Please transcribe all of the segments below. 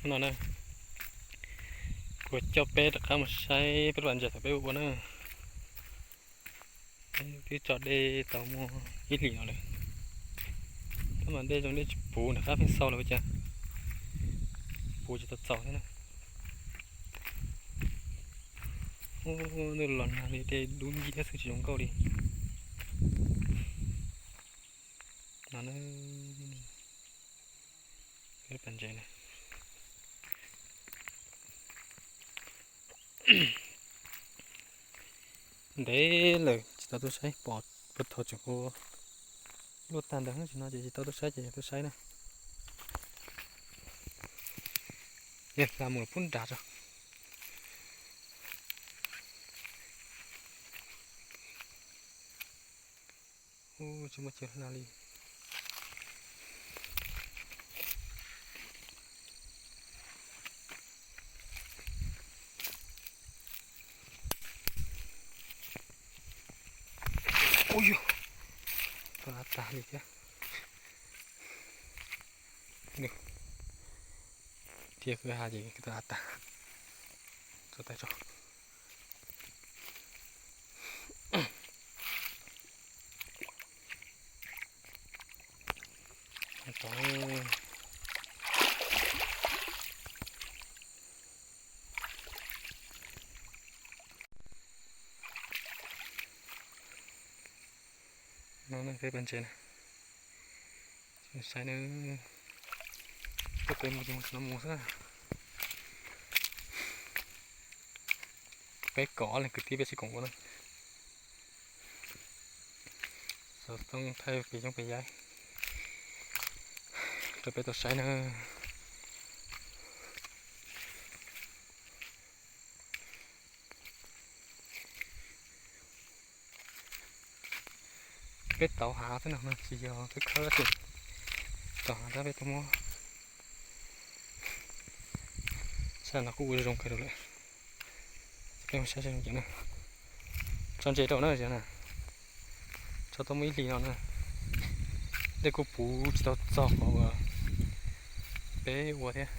No na, kuv coj peb rov qab mus saib peb lub pas ntses thaum peb ua ua na. Twb tso dej tau muaj ib hlis no lawm, tab mas dej zoo dej tsis puv, nram qab pheej xau lawm ua cas puv tsis tau txaus thiab na. Ub, ntuj los nag li dej dub nciab xwb tsis zoo nkauj li. No na, pas ntses na. Ntev lawm tsis tau tuaj saib, pom puag thaum tseem ua luaj tag ntawd, tam sim no ces tsis tau tuaj saib ces tuaj saib na. Yog hla mus pub nrad tso. Ub, tsis muaj chaw hla li. Ub yug, tau av tag li thiab. Nws thiab kwj ha ces kwj tau av tag. Tso tais tso. No peb pas ntses na, saib na, tuaj peb mus ces mus no mus xwb. Peb koom ob leeg kwv tij peb sib koom ua na. Xov tooj thaij pes coob pes yaib rau peb tau saib na. Peb tauv hav xwb no, tsis yog peb khawb tab sis tauv hav tab peb tuaj muab. Sab no kuj ua zoo kawg rau lawm. Peb mus saib zoo cov na. Tso ntses rau na, tso tau muaj ib hlis no na. Dej kuj puv tsis tau txog qhov uas peb ua thiab.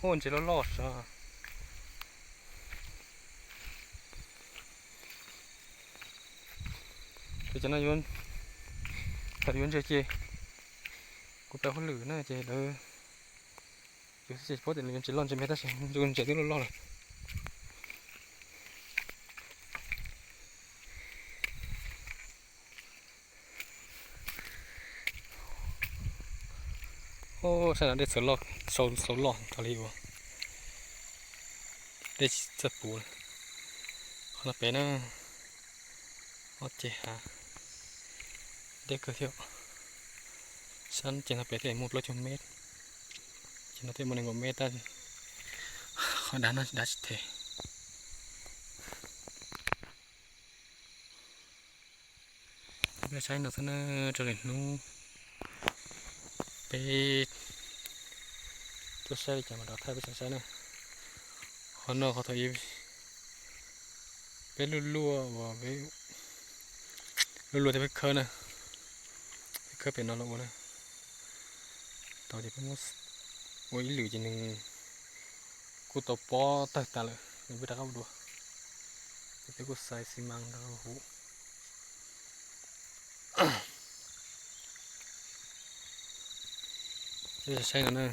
Ub, ntses loj loj sav. Ces cov no yuav, thaum yuav ntses ces kuv pab hauj lwm na ces lawv, yus xav paub tias yuav ntses loj ntses me tab sis ntses twb loj loj lawm. Sab no dej txawv loj, xau loj tag li uas dej tsis txawj puv li. Qhov no pem na, ob ceg hav deb kawg thiab. Sab ceg no pem thiaj muaj plaub caug mev, ceg no thiaj muaj nees nkaum mev tab qhov dav no dav tsis them. Peb saib no xwb na, raws li hnub peb tuaj saib li cas mas rov thaij peb tsoom saib na. Qhov no qhov thaum ub peb luaj luaj uas peb luaj luaj thiab peb khawb na, peb khawb pem no los ua na. Tau ces peb muab ua ib lwm ces nws kuj tau pob tawg tas lawm, nws peb rov qab ua dua. Ces peb kuj xais xi mas rau hauv. Peb saib no na,